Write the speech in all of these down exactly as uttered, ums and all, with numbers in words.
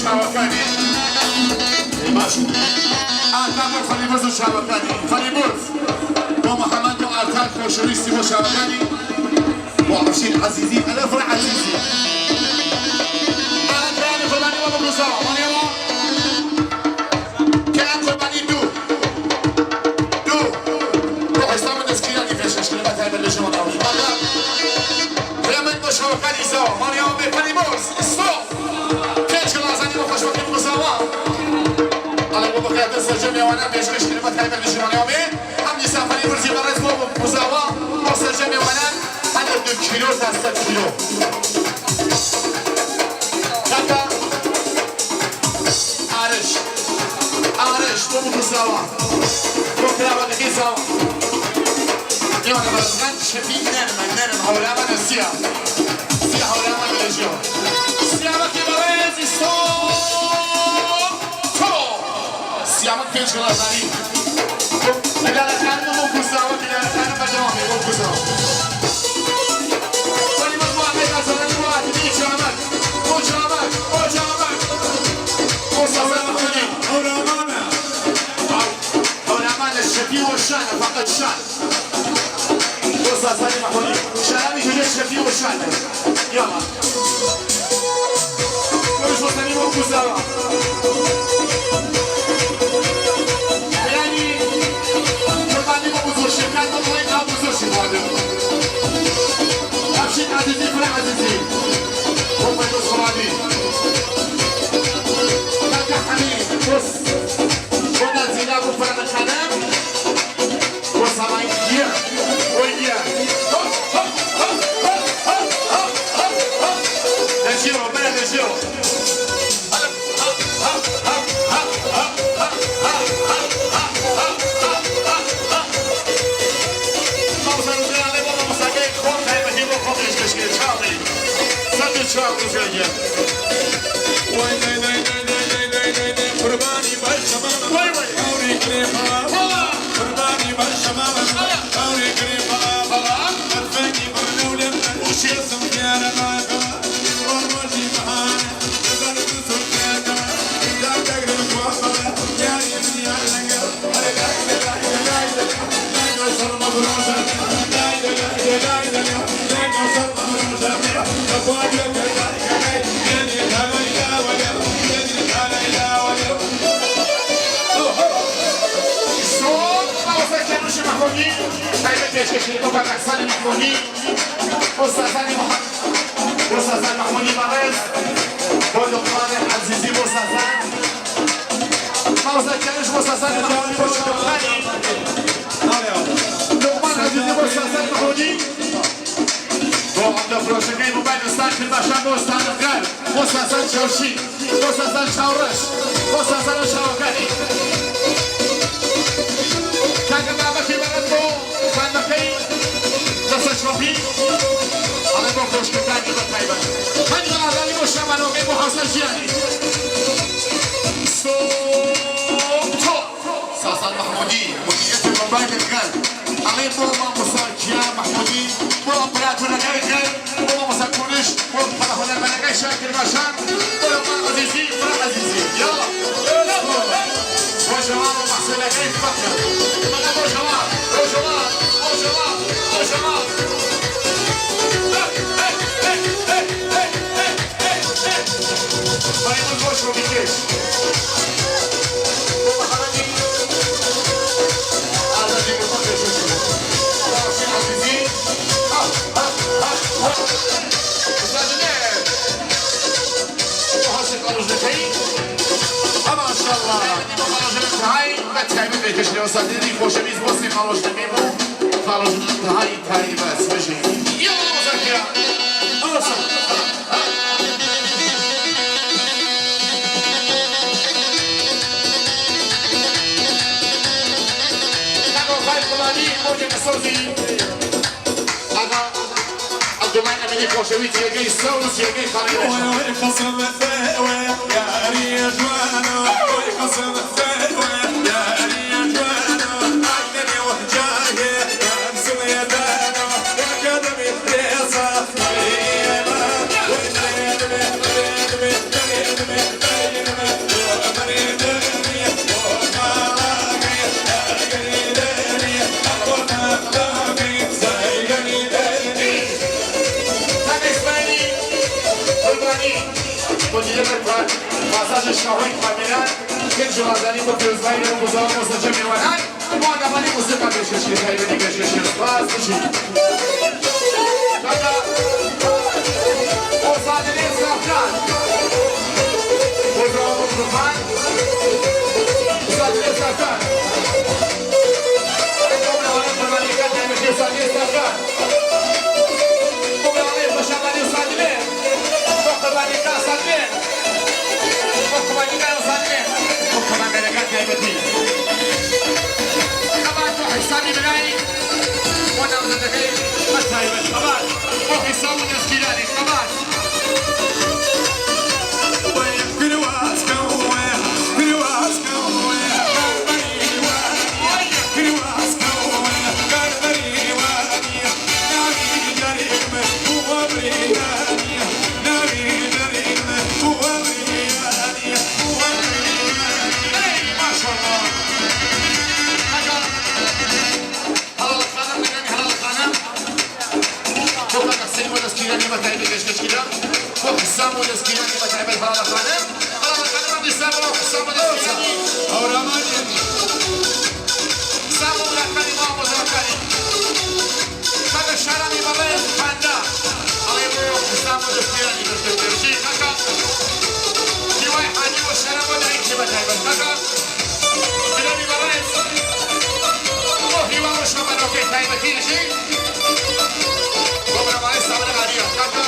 چاوەکانی. باش. ئاکام بۆ فەلیبرز و چاوەکانی. فەلیبرز. بۆ محەمەد و ئارتان خۆشەویستی بۆ چاوەکانی. بۆ عەفشین عەزیزی. ئەلە فڕە عەزیزی. ئاکام قوربانی وە بگوزاوە. مانیەوە. کە ئەم قوربانی دوو. دوو. بۆ حساب دەستگیرانی پێشکەش کرد. بە تایبەت لە شەوە ناوی. بەڵام. هێمن بۆ چاوەکانی زاوە. مانیەوە بێ فەلیبرز. ئیسۆ. پێنج گڵازانی بۆ خۆشبەختی بگوزاوە. ئەڵێ بۆ بکاتە سەرجەم مێوانان پێشکەش کرد بە تایبەت لە ژمارەوە بێ. ئەم دیسا فەلیبرزی بەڕێز بۆ بگوزاوە. بۆ سەرجەم مێوانان هەنێ دو کیلۆ تا سەد کیلۆ. کاکە ئارش. ئارش بۆ بگوزاوە. بۆ کراوەتەکەی زاوە. ئێوە لە بەرزگان شەپی نەرمە، نەرم هەورامان سیا. سیا هەورامان لە ژێوە. سیاوەکی بەڕێزی سۆ. تۆ. سیامەک پێنج گڵازانی. لەگەڵەکانم بۆ گوزاوە، لەگەڵەکانم بەردەوامی بۆ گوزاوە. وەلی من بۆ ئەمەی بەزەرەن بۆ ئاتمی جامەک. بۆ جامەک، بۆ جامەک. بۆ سەزەر مەخمەدی. هەورامانە. هەورامانە شەپی وە شانە، فەقەت شان. بۆ ساسانی مەحمودی. شاراوی هەیە شەفی و شانە. یاڵا. وەش وەسەنی وەکو زاوا. یعنی، قوربانی بۆ بزرشەکان، بۆ بڵێن ئاو بزرشی بوادن. ئەفشین عەزیزی، فرە عەزیزی. بۆ فەیروز خۆڵانی. کاکە حەمید، بۆ س-، بۆ نازینا، بۆ فرە خەنم. وەسەڵای گیە، وەی گیە. هەپ، هەپ، هەپ. لە ژێوە، بەرە لە ژێوە. هەپ، هەپ، هەپ. مامۆستا ڕوزێ ئاڵێ بۆ مامۆستاکەی خۆم، تایبەتی بۆ خۆم پێشکەش کرد. چاوی. سەد و چوار ڕوزێ گیە. وای، وای، وای، وای، وای، وای، وای، وای. قوربانی بەش تەمام. وای، وای. هاوری کرێ بەڵا. بەڵا. قوربانی بەش تەمام. بەڵا. هاوری کرێ بەڵا. بەڵا. هەرفەنگی بڕنەو لێم. وشێ سم دیارە ماکە. ڕۆژی بەهار. لەبەر دوو سوکێکە. دادەگرم بۆ بەڵا. یاری من یار لەگەڵ. هەر لای لە لای لە لای لە. لای لە سەر مەبرۆزە. لای لە لای لە لای لە. لای لە سەر مەبرۆزە. لە بۆ لە لای لە لای. زۆر ماوەسە کەنووشی مەحمودی، تایبەت پێشکەشی بۆ کاک ئەحسانی مەحمودی، بۆ ساسانی مەح-، بۆ ساسان مەحمودی بەڕێز، بۆ لوقمان عەزیزی بۆ ساسان. ماوەسە کەنووش بۆ ساسانی مەحمودی بۆ شەوەکانی. لوقمان عەزیزی بۆ ساسانی مەحمودی. بۆ ئەم دەفرۆشەکەی موبایل ئستان کرد باشان بۆ ستانەتگار، بۆ ساسان چاوشین، بۆ ساسان چاوڕەش، بۆ ساسان و چاوەکانی. کاکە بابەکی بەرەت بۆ خانمەکەی دەسە چۆپی، ئەڵێ بۆ خۆشکەکانی بە تایبەت. هەنی بەڵازانی بۆ شەمانۆکەی بۆ هاوسەر ژیانی. سۆ تۆ. ساسان مەحمودی، مدیریەتی موبایل گەل. ئەڵێ بۆ مامۆستا کیا مەحمودی، بۆ ئەمپراتورەکەی گەل، بۆ مامۆستا کوونش، بۆ پەڵە هونەرمەنەکەی شاکر باشان، بۆ لوقمان عەزیزی، فرە عەزیزی. یاڵا. بۆ جەوان و مەحسوولەکەی فەقر. بۆ جەوان، بۆ جەوان، بۆ جەوان، بۆ جەوان. بەڕێوەبەر بۆ شۆبیکێش. بۆ بەهارەتی ئازادی بۆ خۆشێ شۆبی. باشی عەزیزی. ها، ها، ها، ها. ئوستاز نێ. بۆ هەسک ئەڵوژەکەی. ها، ماشاءالله. بۆ ئەڵوژەکەی. بە تایبەت بێ کەشنەوە ساتێنی خۆشەویست بۆ سی ئەڵوژەکەی بۆ ئەڵوژەکەی. تایی، تایی بەس، بژی. یەڵا مزەکرە. ئەوە سە. کاکە وەفای فڵانی، بۆ جێگە سەوزی. ئاغا عەبدوڵای ئەمینی خۆشەوی جێگەی سەوز، جێگەی خاڵی. وای، وای، قەسەم، وای، یاری جوانە، وای، قەسەم. پاساژ شاهۆی کامێران، گەنج و ئازادی بۆ پیروزبایی لە بزاوت مۆسەجە میوانان، مۆدەمانی موسیقا پێشکەش کرد، تایبەتی پێشکەش کرد. سپاس بچین. کاکا، ئۆسادلێ سافتان. بۆ زاوا بۆ زفان. ئۆسادلێ سافتان. ئۆسادلێ سافتان. بۆ ماوەیە بەشەمانی و سادلێ. بۆ قوربانی کا سادلێ. بۆ قوربانی کا سادلێ. بۆ قوربانگارەکان تایبەتی. خەبات بۆ حیسامی برای. بۆ ناوزەدەکەی بە تایبەت. خەبات بۆ حیسام و دەستگیرانی. خەبات. هەڵاڵ خانم، نەگەن هەڵاڵ خانم. بۆ کاک حسین و دەستگیرانی بە تایبەت پێشکەش کرا. بۆ حسام و دەستگیرانی بە تایبەت هەڵاڵ خانم. هەڵاڵ خانم، ئەم دیسا بۆ حسام و دەستگیرانی. هەورامان. حسام و براتکانی ما مۆزەکانی. کاکە شارامی بەڕێز پاندا. ئەڵێ بۆ حسام و دەستگیرانی بەشتە پێشی. کاکە هیوای حاجی و شەرە بۆ دایکی بە تایبەت. کاکە گرانی بەڕێز، بۆ هیوا و شەمەرۆکەی تایبەتی ئەژی، بۆ بنەماڵەی ساوەرە غاریە. کاکە،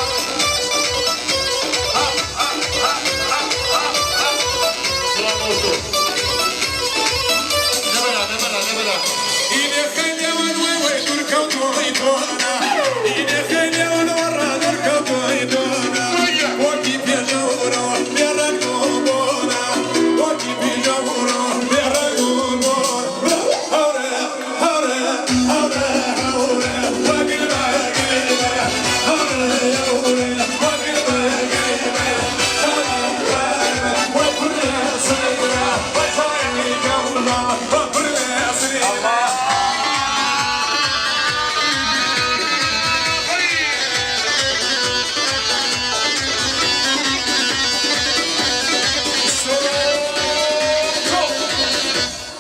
ها، ها، ها. سڵاو بۆ تو. نەبەرا، نەبەرا، نەبەرا. ئینێ خەیلێ وەن وەی وەی دوور کەوت وەی تۆنا. ئینێ خەیلێ وەن وەڕا دوور کەوت وەی تۆنا. وەکی پێشە وڕۆ بێ ڕەنگ و بۆنا. وەکی پیشە وڕۆ بێ ڕەنگ و بۆنا. هەورە، هەورە، هەورە، هەورە. وەگل بەگل بە. هەورە، هەورە، وەگل بەگل بە. هەورە، هەورە، وەگل بە.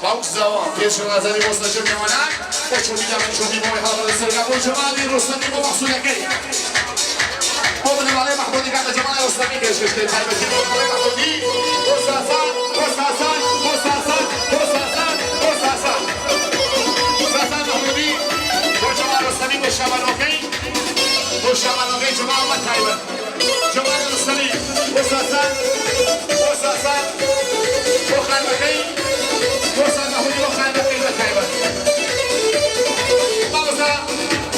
باوک زاوا، پێش نازانی بۆ سەرجەم مێوانان، بۆ چۆپی دامن چۆپی بۆی هاوڕێ سەرگا، بۆ جەمالی ڕۆستەمی بۆ مەحسوولەکەی. بۆ بنەماڵەی مەحموودی کاکە جەماڵ ئەسلەمی پێشکەش کرد. تایبەتی بۆ بنەماڵەی مەحموودی، بۆ ساسان، بۆ ساسان، بۆ ساسان، بۆ ساسان، بۆ ساسان. ساسان مەحموودی، بۆ جەماڵ ئەسلەمی، بۆ شابانۆکەی، بۆ شابانۆکەی جەماڵ بە تایبەت. جەماڵ ئەسلەمی، بۆ ساسان، بۆ ساسان، بۆ خانمەکەی، بۆ ساسان مەحموودی، بۆ خانمەکەی بە تایبەت. مامۆستا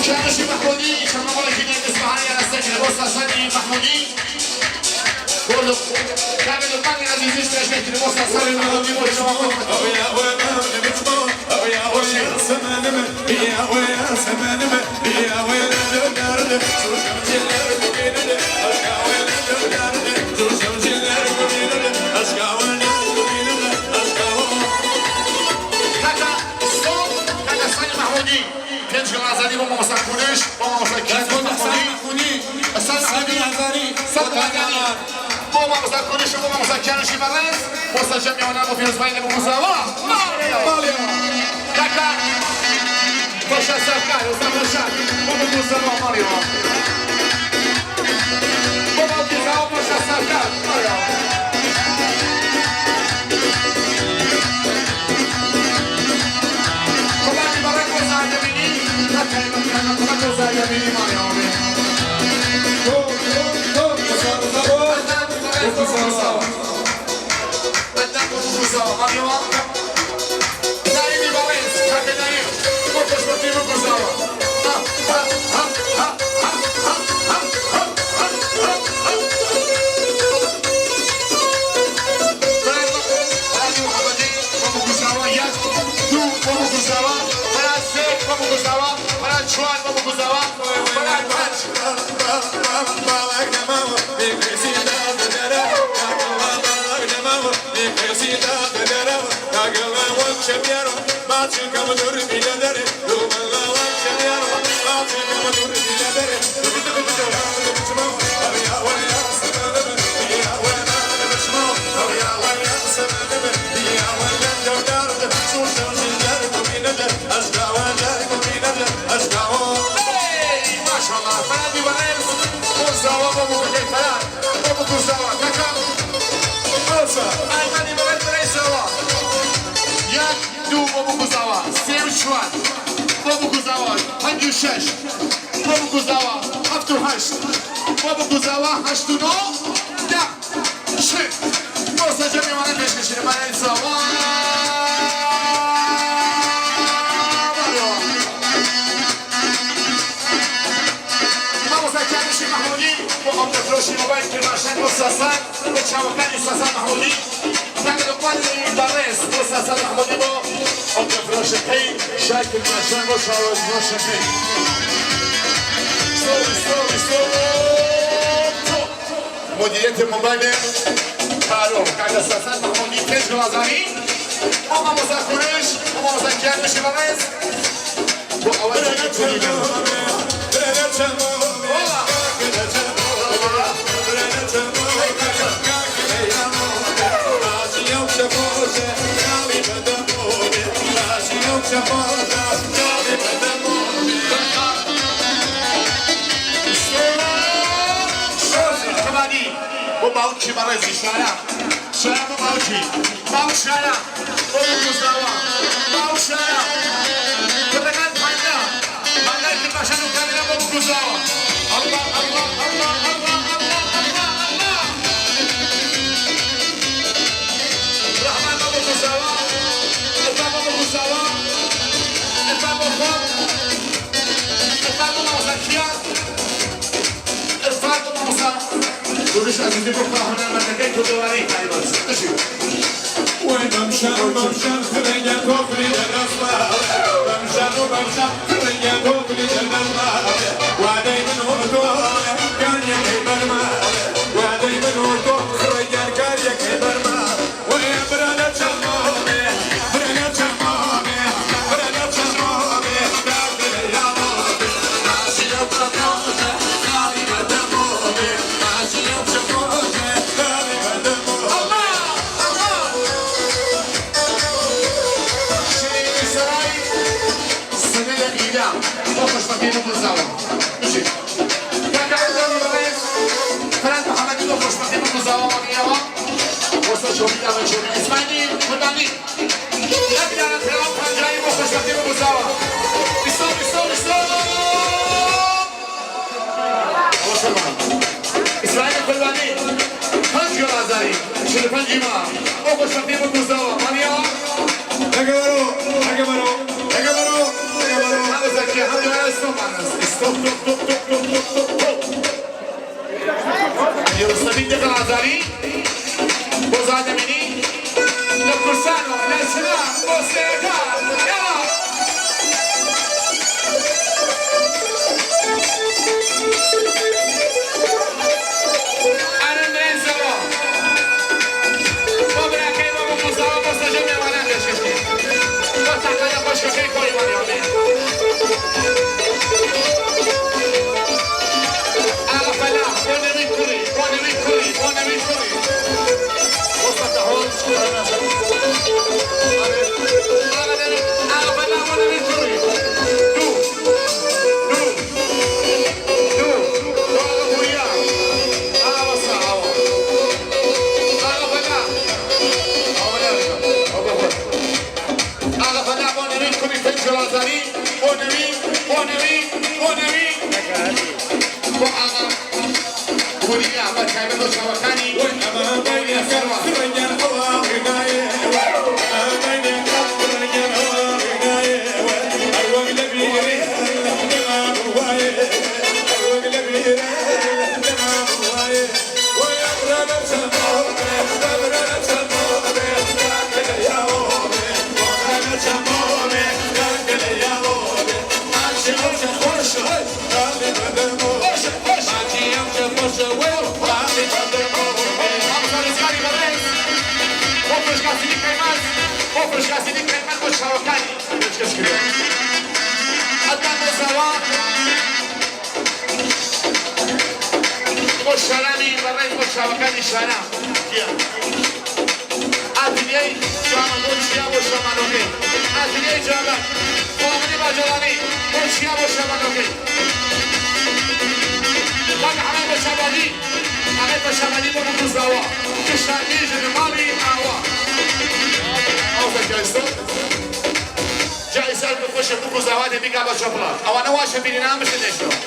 کیانشی مەحموودی، چەمەوەڵێکی نێ ئیسفەهانی ئەرەستە کرد، بۆ ساسانی مەحموودی، بۆ لق-، کامل لقمانی عەزیزیش پێشکەش کرد، بۆ ساسانی مەحموودی، بۆ چەمەوەڵ. کاکە سۆ، کاکە سۆ مەحموودی. پێنج گڵ ئازادی بۆ مامۆستا کونش، بۆ مامۆستا کیانشی مەحموودی. سەد ئازادی، سەد ئازادی. بۆ مامۆستا کونش و بۆ مامۆستا کیانشی بەڕێز، بۆ سەرجەم مێوانان بۆ پیرۆزبایی لە بووکوزاوە. ماڵێ. کاکە، پاشا سەرکار، ئۆستاد ڕەشاد، بۆ بووکوزاوە، ماڵێ. بۆ بووکوزاوە، پاشا سەرکار، ماڵێ. قوربانی بەڕێ کۆزا دەبینی، نەکەی مەکەنە، قوربان کۆزا دەبینی، ماڵێ. ئەدنان بۆ بووکوزاوە، ماڵێ. نایبی بەڕێز، کاکە نایب، بۆ خۆشبەختی بووکوزاوە. بەرای محەمەدی بۆ بووکوزاوە، یەک، دوو بۆ بووکوزاوە، بەرای سێ بۆ بووکوزاوە، بەرای چوار بۆ بووکوزاوە، بەرای پەنج. ئەرمەنی بەڕێز، بۆ زاوا، بۆ بکوزاوا، بۆ بکوزاوا، کاکە. ئەرمەنی بەڕێز، بەڕێز زاوا. یەک، دوو، بۆ بکوزاوا، سێ و چوار، بۆ بکوزاوا، پەنج و شەش، بۆ بکوزاوا، هەفت و هەشت، بۆ بکوزاوا، هەشت و نۆ، دە. شت. بۆ سەجە میوانە پێشکەشی لە مانای زاوا. مامۆستا کیانوشی مەحمودی بۆ ئەو دەفرۆشی مۆبایل کرماشان بۆ ساسان، بۆ چاوەکانی ساسان مەحمودی. تاکە دەکوان بەڕێز بۆ ساسان مەحمودی بۆ ئەو دەفرۆشەکەی شای کرماشان بۆ چاوەفرۆشەکەی. سۆری، سۆری، سۆری. مدیریت موبایل کارۆ، کاکە ساسان مەحمودی پێنج گڵازانی، ئەو مامۆستا کورش، ئەو مامۆستا کیان بشی بەڕێز، بۆ ئەوە چی چی بۆ باوکی بەڕێزی شایە، شایە بۆ باوکی، باوک شایە بۆ بکوزاوە، باوک شایە بەدەکان پایدا، مانای کرد باشە و کامێرا بۆ بکوزاوە. ئەڵڵا، ئەڵڵا، ئەڵڵا، ئەڵڵا، ئەڵڵا، ئەڵڵا، ئەڵڵا. ڕەحمان بۆ بکوزاوە، ئەفا بۆ بکوزاوە، ئەفا بۆ خۆم، ئەفا بۆ ماوەسا کیا. ئەفا بۆ ماوەسا. گوزش عزیزی بۆ خوا هونەرمەندەکەی کوردەواری تایبەت. بژی. وەی بەمشان، بەمشان، خرەنگە تۆ فریدە دەسڵە. بەمشان و بەمشان، خرەنگە تۆ فریدە دەسڵە. وادەی من و تۆ، کاریەکەی بەرمە. وادەی من و تۆ، خرەنگە کاریەکەی بەرمە. وەی برا لە چەماڵێ، برا لە چەماڵێ، برا لە چەماڵێ. ئەڵڵا! ئەڵڵا! شەریف سەرای سەدەیە ئیلا، بۆ خۆشبەختی بکوزاوە. بژی. کاکە عەبدوڵڵا بەڕێز، فەرهاد محەممەدی بۆ خۆشبەختی بکوزاوە، مانیەوە. وەسە چۆپی داوە چۆپی ئیسماعیلی قوربانی. یەک دانە تەواو پەنجایی بۆ خۆشبەختی بکوزاوە. بیستۆ، بیستۆ، بیستۆ. ئەوە سەرمان. ئیسماعیل قوربانی، پەنج گۆڵ ئازاری، چل و پەنج ئیمە. ئەو خوەشبەختی بکوزاوە. مانیەوە. ئەگە بەرۆ، ئەگە بەرۆ، ئەگە بەرۆ، ئەگە بەرۆ. هەمە زەکیە، هەم دوایە ئیستۆمان هەس. ئیستۆ، تۆ، تۆ، تۆ، تۆ، تۆ، تۆ، تۆ. یەوسەبی دەکە ئازاری. بۆ زادەمینی. لە کورسانەوە، لە سلام، بۆ سێگا. یاڵا. ئەرە نێزەوە. بۆ براکەی بۆ مزاوە بۆ سەجە مێوانان پێشکەش کرد. بۆ تاقانە خۆشکەکەی خۆی وەریاڵێ. ئاغا فەلاح، بۆ نەوی کوڕی، بۆ نەوی کوڕی، بۆ نەوی کوڕی. وەسەتە هۆڵ. ئاغا نەوی، ئاغا فەلاح، بۆ نەوی کوڕی. دوو. دوو. دوو. دوو. ئاغا بوریا. ئاغا ساوە. ئاغا فەلاح. ئاغا فەلاح بۆ نەوی کوڕی پەنج گڵازانی، بۆ نەوی، بۆ نەوی، بۆ نەوی. بۆ ئاغا بوریا، بە تایبەت بۆ چاوەکانی. بۆ فرشکاسینی قەیمەز، بۆ فرشکاسینی قەیمەز، بۆ چاوەکانی پێشکەش کرێ. ئەدنا بۆ زاوا، بۆ شارامی بەڕێز، بۆ چاوەکانی شارا. ئاتلیەی جوانە بۆ چیا بۆ شەمانۆکەی. ئاتلیەی جوانە بۆ ئەمەنی باجەڵانی بۆ چیا بۆ شەمانۆکەی. ئەڵێ پەشەمەلی بۆ بکوزاوە، کە شانیژن ماڵی ئاوا. ئەو جایزە، جایزە بکوشە بکوزاواتێ بیکا بە چۆپڵە. ئەوانە واشە بیری نامشە نێشتەوە.